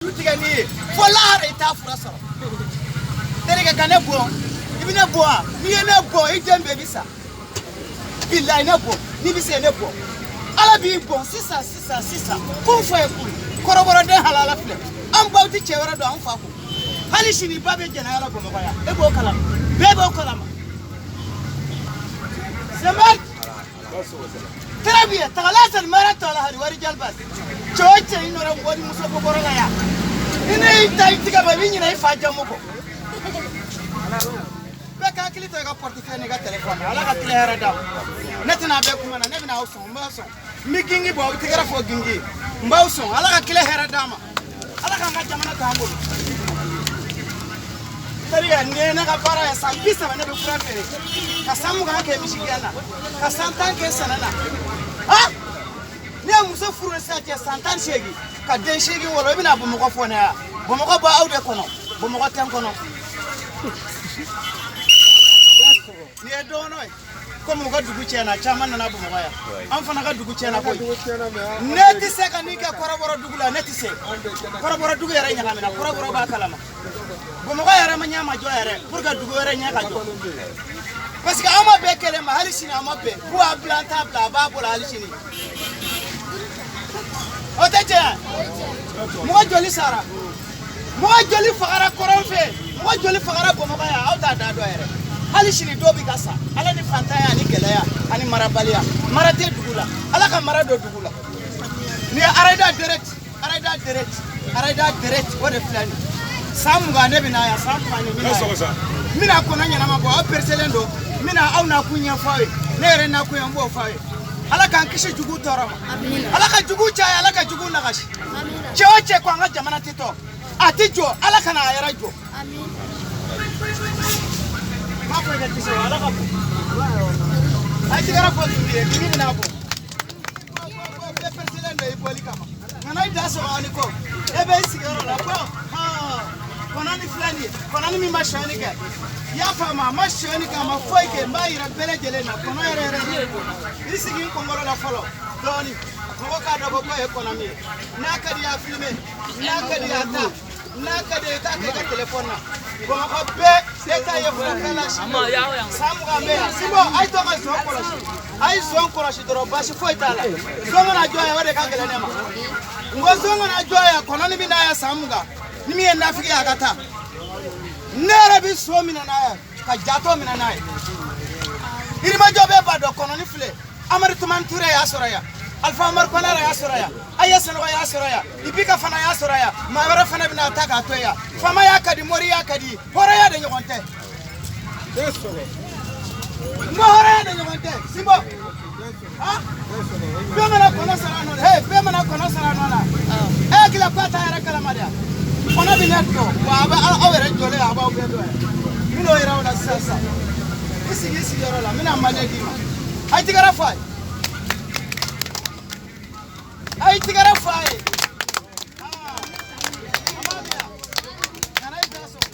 Du tigɛ n'i ye fo lahara i t'a fura sɔrɔ. Terikɛ, ka ne bɔn, i bɛ ne bɔn wa? N'i ye ne bɔn, i den bɛɛ bɛ sa. Bilayi, ne bɔn n'i bɛ se, ne bɔn. Ala b'i bɔn sisan sisan sisan. Kun fɔ ye kun kɔrɔbɔrɔden halala filɛ. An baw tɛ cɛ wɛrɛ dɔn an fa kɔ. Hali sini ba bɛ jɛnɛya la Bamakɔ yan, e b'o kalama, bɛɛ b'o kalama. C'est mal. Très bien. Tagala san mara tɔ la hari wari jalbas. Cɛ o cɛ, i nɔrɔ wari muso bɔkɔrɔ la yan. Ni ne y'i ta i tigɛ ma, i bɛ ɲinɛ i fa jamu kɔ. Bɛɛ ka hakili to i ka portefeuille n'i ka téléphone na. Ala ka tile hɛrɛ d'a ma. Ne tɛna a bɛɛ kuma na, ne bɛna aw sɔn, n b'aw sɔn. N bɛ gingi bɔ, aw bɛ tɛgɛrɛ fɔ gingi ye. N b'aw sɔn. Ala ka tile hɛrɛ d'a ma. Ala k'an ka jamana to an bolo. Terikɛ, nin ye ne ka baara ye. San 30 ne bɛ fura feere, ka san 20 kɛ misigɛn na, ka san 10 kɛ sɛnɛ na. Ha, ne ye muso furu ni sisan cɛ san 18, ka den 8 wolo. I bɛna Bamakɔ fɔ ne ya? Bamakɔ bɔ aw de kɔnɔ, Bamakɔ tɛ n kɔnɔ. Nin ye dɔgɔnɔ ye. Komi u ka dugu tiɲɛna, caman nana Bamakɔ yan. An fana ka dugu tiɲɛna koyi. Ne tɛ se ka nin kɛ kɔrɔbɔrɔ dugu la, ne tɛ se. Kɔrɔbɔrɔ dugu yɛrɛ ɲagamina, kɔrɔbɔrɔ b'a kalama. Bamakɔ yɛrɛ ma ɲɛ ma jɔ yɛrɛ pour que dugu wɛrɛ ɲɛ ka jɔ, parce que an ma bɛn kelen ma. Hali sini an ma bɛn k'u b'a bila, an t'a bila, a b'a bolo hali sini. O tɛ tiɲɛ. Mɔgɔ joli sara? Mɔgɔ joli fagara kɔrɔn fɛ? Mɔgɔ joli fagara Bamakɔ yan? Aw t'a da dɔn yɛrɛ. Hali sini dɔw bɛ ka sa. Ala ni fantanya ani gɛlɛya ani marabaliya. Mara tɛ dugu la. Ala ka mara don dugu la. Nin ye arayida direct, arayida direct, arayida direct, o de filɛ nin ye. San 20 ne bɛ na yan, san 20 ni n bɛ na yan. N bɛna kɔnɔ ɲɛnama bɔ. Aw pereselen don, n bɛna aw nakun ɲɛfɔ aw ye. Ne yɛrɛ nakun ye, n b'o fɔ aw ye. Ala k'an kisi jugu tɔɔrɔ ma. Ala ka jugu caya, Ala ka jugu nagasi. Cɛ o cɛ ko an ka jamana tɛ tɔ, a tɛ jɔ, Ala kana a yɛrɛ jɔ. N b'a fɔ i ka kisi wa, Ala ka bon. A ye tigɛrɛ fɔ tun ye, kini bɛna bɔ. Bɛɛ pereselen don i bɔli kama. Kana i da sɔgɔ ani kɔ. E bɛ i sigiyɔrɔ la bɔ. Kɔnɔ ni filɛ nin ye, kɔnɔ ni min ma sonyɛni kɛ. I y'a faamu, a ma sonyɛni kɛ, a ma foyi kɛ. N b'a yira bɛɛ lajɛlen na, kɔnɔ yɛrɛ yɛrɛ de don. I sigi n kɔnkɔrɔ la fɔlɔ dɔɔni. Mɔgɔ k'a dɔn ko ye kɔnɔ min ye. N'a ka di i y'a filmer, n'a ka di i y'a ta, n'a ka di i k'a kɛ i ka telefɔni na. Bamakɔ bɛɛ, e ta ye furafɛn la si. San 20 bɛ yan. Sinbo, a ye to ka zon kɔlɔsi. A ye zon kɔlɔsi dɔrɔn, baasi foyi t'a la. Zon kana jɔ yan, o de ka gɛlɛn ne ma. N ko zon kana jɔ yan, kɔnɔ ni bɛ n'a ye san 20. Ni min ye nafigi ye, a ka taa. Ne yɛrɛ bɛ so minɛ n'a ye, ka jatɔ minɛ n'a ye. Yirimajɔ bɛɛ b'a dɔn, kɔnɔni filɛ. Amadu Tumani Ture y'a sɔrɔ yan. Alifa Umaru Konare y'a sɔrɔ yan. Aya Sanogo y'a sɔrɔ yan. Ibika fana y'a sɔrɔ yan. Maa wɛrɛ fana bɛna ta k'a to yan. Faamaya ka di, moriya ka di, hɔrɔnya de ɲɔgɔn tɛ. N ko hɔrɔnya de ɲɔgɔn tɛ. Sinbo. Bɛɛ mana kɔnɔ sara a nɔ na. Hey, bɛɛ mana kɔnɔ sara a nɔ na. E hakili la k'a t'a yɛrɛ kalama de wa? Kɔnɔ bɛ ne dɔn wa, a bɛ aw yɛrɛ jɔlen, a b'aw bɛɛ dɔn yɛrɛ. N bɛn'o yira aw la sisan sisan. I sigi i sigiyɔrɔ la, n bɛna manje d'i ma. A ye tɛgɛrɛ fɔ a ye. A ye tɛgɛrɛ fɔ a ye. A b'a min yan. Kana i da sɔn.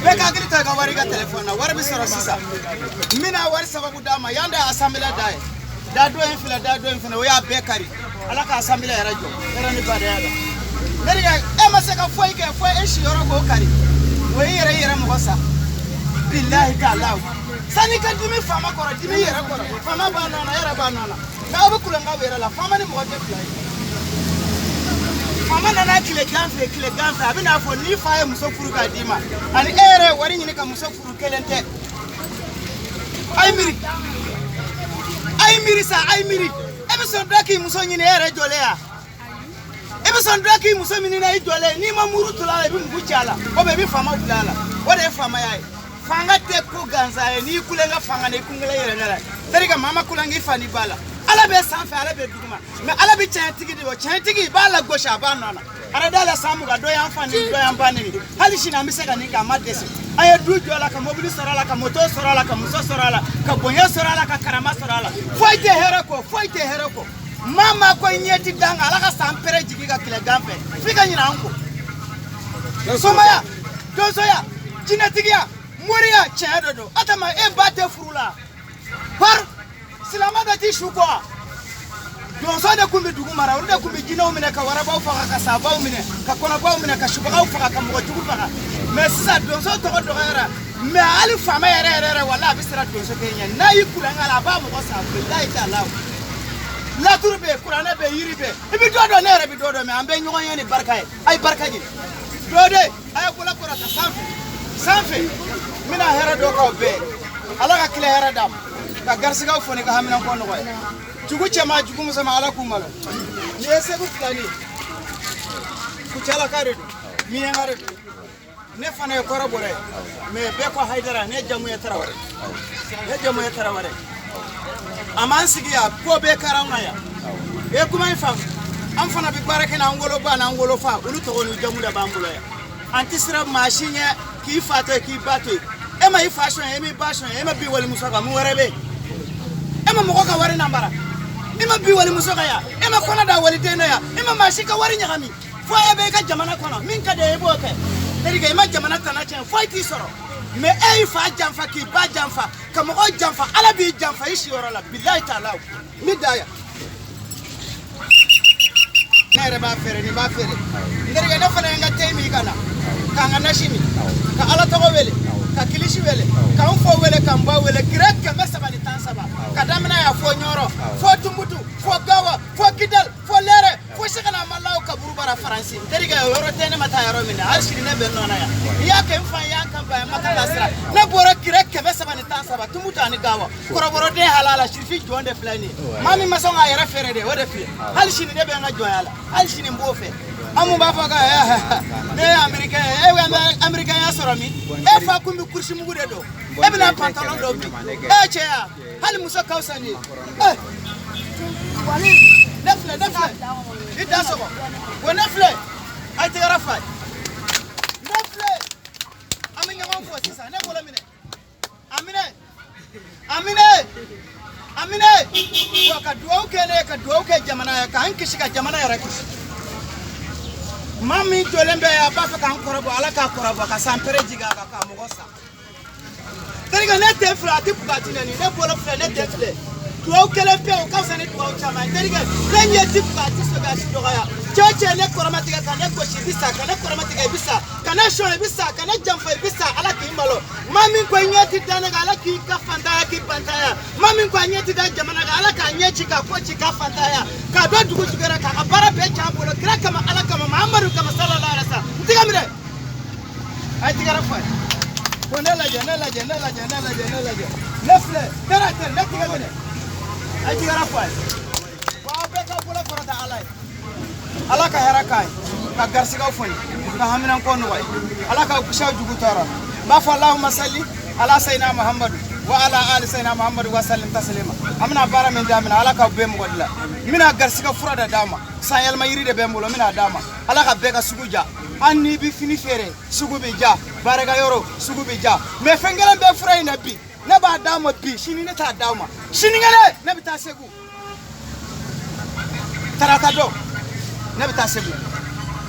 Bɛɛ ka hakili to i ka wari, i ka telefɔni na. Wari bɛ sɔrɔ sisan. N bɛna wari sababu d'a ma. Yan de ye asanbila da ye. Da dɔ in filɛ, da dɔ in fana, o y'a bɛɛ kari. Ala ka asanbila yɛrɛ jɔ hɛrɛ ni badenya la. Ne de ka e ma se ka foyi kɛ fo e siyɔrɔ k'o kari, o y'i yɛrɛ i yɛrɛ mɔgɔ sa. Bilahi k'a la, sani ka dimi faama kɔrɔ, dimi yɛrɛ kɔrɔ. Faama b'a nɔ na, e yɛrɛ b'a nɔ na. Nka aw bɛ kulonkɛ yɛrɛ la. Faama ni mɔgɔ tɛ fila ye. Faama nana tile gan fɛ, tile gan fɛ, a bɛna fɔ n'i fa ye muso furu k'a d'i ma, ani e yɛrɛ ye wari ɲini ka muso furu, kelen tɛ. A ye miiri, a ye miiri sa, a ye miiri. E bɛ sɔn dɔ k'i muso ɲini e yɛrɛ jɔlen ya? E bɛ sɔn dɔ k'i muso ɲini na i jɔlen? N'i ma muru turu a la, i bɛ mugu ci a la, o bɛ i bɛ faamaw bila a la. O de ye faamaya ye. Fanga tɛ ko gansan ye. N'i kulonkɛ fanga na, i kun kelen yɛrɛ la. Terikɛ, maa ma kulonkɛ i fa ni ba la. Ala bɛ sanfɛ, Ala bɛ duguma, mais Ala bɛ tiɲɛtigi de o. Tiɲɛtigi, i b'a lagosi, a b'a nɔ na. Arada la, san 20, dɔ y'an fa neni, dɔ y'an ba neni. Hali sini an bɛ se ka nin kɛ, an ma dɛsɛ. An ye du jɔ a la, ka mobili sɔrɔ a la, ka moto sɔrɔ a la, ka muso sɔrɔ a la, ka bonya sɔrɔ a la, ka karama sɔrɔ a la. Foyi tɛ hɛrɛ kɔ, foyi tɛ hɛrɛ kɔ. Maa maa ko i ɲɛ ti dan kan, Ala ka san pɛrɛ jigin ka tile gan fɛ f'i ka ɲinɛ an kɔ. Somaya, donsoya, jinɛtigiya, Moriya tiɲɛ de don. Adama, e ba tɛ furu la par silamɛ dɔ t'i su kɔ. Donso de tun bɛ dugu mara, olu de tun bɛ jinɛw minɛ, ka warabaw faga, ka sabaw minɛ, ka kɔnɔbaw minɛ, ka subagaw faga, ka mɔgɔ jugu faga. Mais sisan donso tɔgɔ dɔgɔyara. Mais hali faama yɛrɛ yɛrɛ yɛrɛ, wala a bɛ siran donso kɛ ɲɛ. N'a y'i kulonkɛ la, a b'a mɔgɔ sa. Bilayi t'a la. Laturu bɛ yen, kuranɛ bɛ yen, yiri bɛ yen. I bɛ dɔ dɔn, ne yɛrɛ bɛ dɔ dɔn. Mais an bɛ ɲɔgɔn ye ni barika ye. A ye barika ɲini dɔ de. A ye bolo kɔrɔta sanfɛ sanfɛ. N bɛna hɛrɛ dɔ k'aw bɛɛ. Ala ka tile hɛrɛ d'a ma, ka garisigɛw foni, ka haminanko nɔgɔya. Jugu cɛman, jugu musoman, Ala k'u malo. Nin ye Segu filani ye, Kucalaka de don, Miɲanka de don. Ne fana ye kɔrɔbɔrɔ ye, mais bɛɛ ko Hayidara. Ne jamu ye Tarawele, ne jamu ye Tarawele. A m'an sigi yan, ko bɛɛ kɛra anw na yan. I ye kuma in faamu? An fana bɛ baara kɛ n'an woloba n'an wolofa, olu tɔgɔ n'u jamu de b'an bolo yan. An tɛ siran maa si ɲɛ k'i fa to yen, k'i ba to yen. E ma i fa sɔn, e m'i ba sɔn, e ma bi walimuso kan, mun wɛrɛ bɛ yen? E ma mɔgɔ ka wari namara, e ma bi walimuso kan yan, e ma kɔnɔ da waliden na yan, e ma maa si ka wari ɲagami. Fo e bɛ i ka jamana kɔnɔ, min ka di e ye, i b'o kɛ. Terikɛ, i ma jamana tana tiɲɛ, foyi t'i sɔrɔ. Mais e y'i fa janfa, k'i ba janfa, ka mɔgɔw janfa, Ala b'i janfa i siyɔrɔ la. Bilayi t'a la. N bɛ da yan. Ne yɛrɛ b'a feere, nin b'a feere. N terikɛ, ne fana ye n ka te min ka na, k'an ka nasi min, ka Ala tɔgɔ wele, ka kilisi wele, ka n fɔ wele, ka n ba wele. Kire 313, ka daminɛ yan fo Ɲɔrɔ, fo Tumutu, fo Gawa, fo Kidal, fo Lɛrɛ, fo Sɛgɛnna Malaw kaburu bara Faransi. N terikɛ, o yɔrɔ tɛ ne ma taa yɔrɔ min na. Hali sini ne bɛ nɔ na yan. I y'a kɛ n fa ye, y'an kan ba ye, ma kan ka sira. Ne bɔra kire 313, Tumutu ani Gawa. Kɔrɔbɔrɔden halala, sirifi jɔn de filɛ nin ye. Maa min ma sɔn k'a yɛrɛ feere de, o de filɛ. Hali sini ne bɛ n ka jɔnya la, hali sini n b'o fɛ. An mun b'a fɔ ka ne ye Américain ye, e bɛ Américain ya sɔrɔ min? E fa kun bɛ kurusi mugu de don, e bɛna pantalon dɔ bi. E cɛya, hali muso ka fisa nin ye. Ne filɛ, ne filɛ, i da sɔgɔ wa. Ne filɛ, a ye tɛgɛrɛ fa ye. Ne filɛ, an bɛ ɲɔgɔn fɔ sisan. Ne bolo minɛ, a minɛ, a minɛ, a minɛ wa. Ka dugawu kɛ ne ye, ka dugawu kɛ jamana ye, k'an kisi, ka jamana yɛrɛ kisi. Maa min jɔlen bɛ yan, a b'a fɛ k'an kɔrɔbɔ, Ala k'a kɔrɔbɔ, ka sanpere jigin a kan k'a mɔgɔ sa. Terikɛ, ne den filɛ, a tɛ bugati nɛni. Ne bolo filɛ, ne den filɛ. Dugawu kelen pe, o ka fisa ni dugawu caman ye. Terikɛ, ne ɲɛ ti bugati sɔgɔsi dɔgɔya. Cɛ o cɛ, ne kɔrɔmatigɛ ka ne gosi, i bɛ sa. Ka ne kɔrɔmatigɛ, i bɛ sa. Ka ne sɔn, i bɛ sa. Ka ne janfa, i bɛ sa. Ala k'i malo. Maa min ko i ɲɛ ti da ne kan, Ala k'i ka fantanya, k'i bantanya. Maa min ko a ɲɛ ti da jamana kan, Ala k'a ɲɛ ci, k'a kɔ ci, k'a fantanya, k'a dɔn dugu jukɔrɔ, k'a ka baara bɛɛ tiɲɛ a bolo. Kira kama, Ala kama, Mahamadu kama, sallallahu alaihi wasallam. N tɛgɛ minɛ, a ye tɛgɛrɛ fɔ a ye ko ne lajɛ, ne lajɛ, ne lajɛ, ne lajɛ, ne lajɛ. Ne filɛ, tɛrɛ tɛrɛ, ne tɛgɛ minɛ, a ye tɛgɛrɛ fɔ a ye. Wa aw bɛɛ ka bolo kɔrɔta Ala ye. Ala ka hɛrɛ k'a ye, ka garisigɛw foni, ka haminanko nɔgɔya. Ala ka kisi aw jugu tɔɔrɔ. N b'a fɔ Allahumma salli ala sayyidina Muhammadu wa ala ali sayyidina Muhammadu wa sallim taslima. An bɛna baara min daminɛ, Ala ka bɛɛ mɔgɔ dilan. N bɛna garisigɛ fura de d'a ma. San yɛlɛma yiri de bɛ n bolo, n bɛna d'a ma. Ala ka bɛɛ ka sugu ja. Hali n'i bɛ fini feere, sugu bɛ ja. Baarakɛyɔrɔ, sugu bɛ ja. Mais fɛn kelen bɛ fura in na bi, ne b'a d'a ma bi, sini ne t'a d'a ma, sinikɛnɛ ne bɛ taa Segu. Tarata dɔ ne bɛ taa Segu.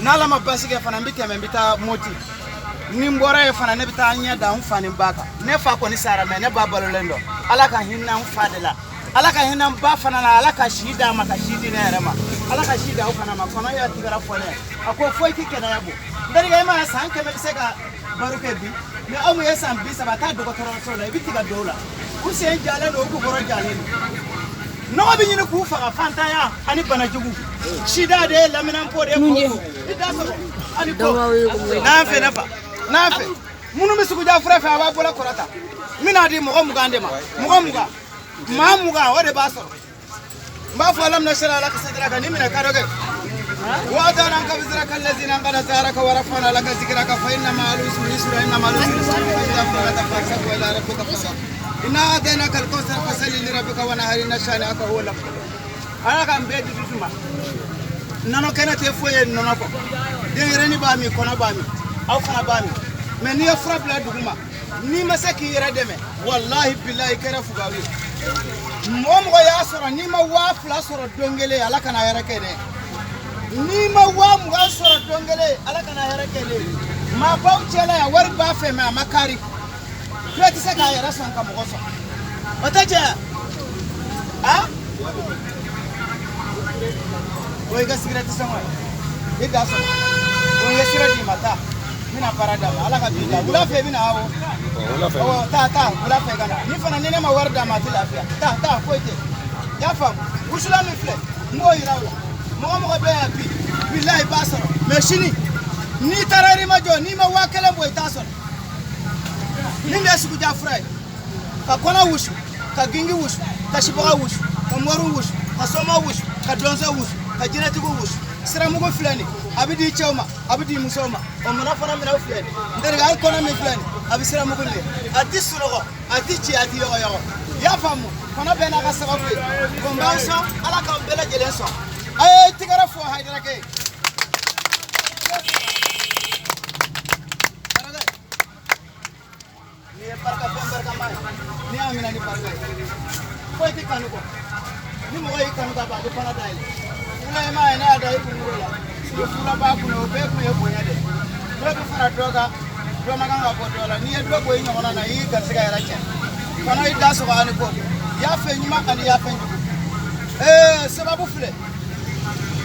N'Ala ma basi kɛ fana, n bɛ tɛmɛ, n bɛ taa Moti. Ni n bɔra yen fana, ne bɛ taa ɲɛ da n fa ni n ba kan. Ne fa kɔni sara, mais ne ba balolen don. Ala ka hinɛ n fa de la, Ala ka hinɛ n ba fana la. Ala ka si d'a ma, ka si di ne yɛrɛ ma. Ala ka si di aw fana ma. Kɔnɔ y'a tigɛra fɔ ne a ko foyi tɛ kɛnɛya bɔ. N terikɛ, e ma san 100 bɛ se ka baro kɛ bi, mais aw mun ye san 30, taa dɔgɔtɔrɔso la, i bɛ tigɛ dɔw la, u sen jalen don, u kukɔrɔ jalen don, nɔgɔ bɛ ɲini k'u faga. Fantanya ani banajugu, sida de ye, laminanpo de ye, koko i da sɔrɔ ani ko n'an fɛ. Ne fa n'an fɛ, minnu bɛ suguja fura fɛ, a b'a bolo kɔrɔta. N bɛna di mɔgɔ 20 de ma, mɔgɔ 20, maa 20, o de b'a sɔrɔ. N b'a fɔ alam nashrah laka sadraka ni minɛ kadɔ kɛ. وأضعنا عنك وزرك الذي أنقض ظهرك ورفعنا لك ذكرك فإن مع العسر يسرا، إن مع العسر يسرا، فإذا فرغت فانصب وإلى ربك فارغب. إنا أعطيناك الكوثر فصل لربك وانحر، إن شانئك هو الأبتر. Ala k'an bɛɛ dusu suma. Nɔnɔ kɛnɛ tɛ foyi ye nɔnɔ kɔ. Denyɛrɛnin b'a min, kɔnɔ b'a min, aw fana b'a min. Mais n'i ye fura bila dugu ma, n'i ma se k'i yɛrɛ dɛmɛ, walahi bilahi, i kɛra fugari ye. Mɔgɔ mɔgɔ y'a sɔrɔ, n'i ma 2000 sɔrɔ don kelen, Ala kana hɛrɛ kɛ dɛ. N'i ma 20,000 sɔrɔ don kelen, Ala kana hɛrɛ kɛ dɛ. Maabaw cɛla yan, wari b'a fɛ, mais a ma kari. Bɛɛ tɛ se k'a yɛrɛ sɔn ka mɔgɔ sɔn. O tɛ tiɲɛ ye? A? O y'i ka sigirɛti sɔngɔ ye. I da sɔrɔ. O ye sira d'i ma taa. N bɛna baara d'a ma. Ala ka bi da. Wula fɛ i bɛna awɔ. Wula fɛ. Awɔ taa taa wula fɛ i ka na. Ni fana ni ne ma wari d'a ma a tɛ lafiya. Taa taa foyi tɛ. I y'a faamu? Wusulan min filɛ n b'o yira u la. Mɔgɔ mɔgɔ bɛ yan bi bilahi i b'a sɔrɔ. Mais sini n'i taara Yirimajɔ n'i ma 1000 bɔ i t'a sɔrɔ. Nin de ye suguja fura ye. Ka kɔnɔ wusu, ka gingi wusu, ka sibaga wusu, ka mɔri wusu, ka soma wusu, ka donso wusu, ka jinɛtigiw wusu. Siramugu filɛ nin a bɛ di cɛw ma, a bɛ di musow ma. O mana fana minɛw filɛ nin n terikɛ hali kɔnɔ min filɛ nin a bɛ siramugu min a ti sunɔgɔ, a ti ci, a ti yɔgɔyɔgɔ. I y'a faamu? Kɔnɔ bɛɛ n'a ka sababu ye. Ko n b'aw sɔn, Ala k'aw bɛɛ lajɛlen sɔn. A ye tigɛrɛ fɔ Hayidarakɛ ye. N'i ye barika fɛn barikama ye, n'i y'a minɛ ni barika ye, foyi tɛ kanu kɔ. Ni mɔgɔ y'i kanu ka ban, a bɛ kɔnɔ dayɛlɛ. Fula i m'a ye ne y'a da i kunkolo la. Fula b'a kunna, o bɛɛ kun ye bonya de ye. Dɔ bɛ fara dɔ kan, dɔ man kan ka bɔ dɔ la. N'i ye dɔ bɔ i ɲɔgɔnna na, i y'i garisɛgɛ yɛrɛ tiɲɛ. Kɔnɔ i da sɔgɔ ani kɔ. I y'a fɛ ɲuman ani i y'a fɛ jugu. Sababu filɛ.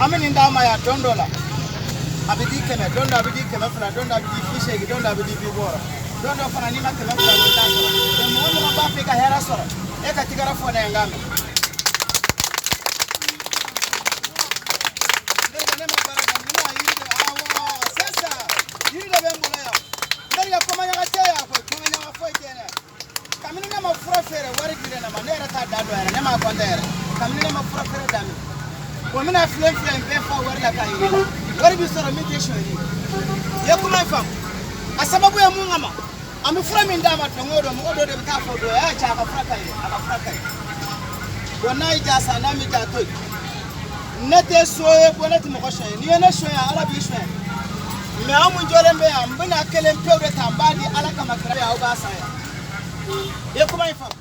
An bɛ nin d'a ma yan don dɔ la. A bɛ di 100, don dɔ a bɛ di 200, don dɔ a bɛ di 80, don dɔ a bɛ di 60. Don dɔ fana n'i ma 200 bɔ i t'a sɔrɔ. Mais mɔgɔ mɔgɔ b'a fɛ i ka hɛrɛ sɔrɔ, e ka tigɛrɛ fɔ ne ye n k'a mɛn. Ne ma baara daminɛ, ne ma yiri de, awɔ, c'est ça. Yiri de bɛ n bolo yan. N terikɛ kɔmaɲaga tɛ yan koyi, kɔmaɲaga foyi tɛ ne. Kabini ne ma fura feere wari dira ne ma, ne yɛrɛ t'a da dɔn yɛrɛ, ne m'a kɔntɛ yɛrɛ. Kabini ne ma fura feere daminɛ. O bɛna filen filɛ in bɛɛ fa wari la k'a yir'i la. Wari bɛ sɔrɔ min tɛ sonyali ye. I ye kuma in faamu? A sababu ye mun kama? An bɛ fura min d'a ma don o don, mɔgɔ dɔ de bɛ taa fɔ dɔ ye, a cɛ a ka fura ka ɲi, a ka fura ka ɲi. Bon n'a y'i ja sa, n'a m'i ja to yen. Ne tɛ so ye, bɔ ne tɛ mɔgɔ sonyɛ. N'i ye ne sonyɛ, Ala b'i sonyɛ. Mais aw mun jɔlen bɛ yan, n bɛna kelen pewu de ta, n b'a di Ala kama kira ye, aw b'a san yan. I ye kuma in faamu?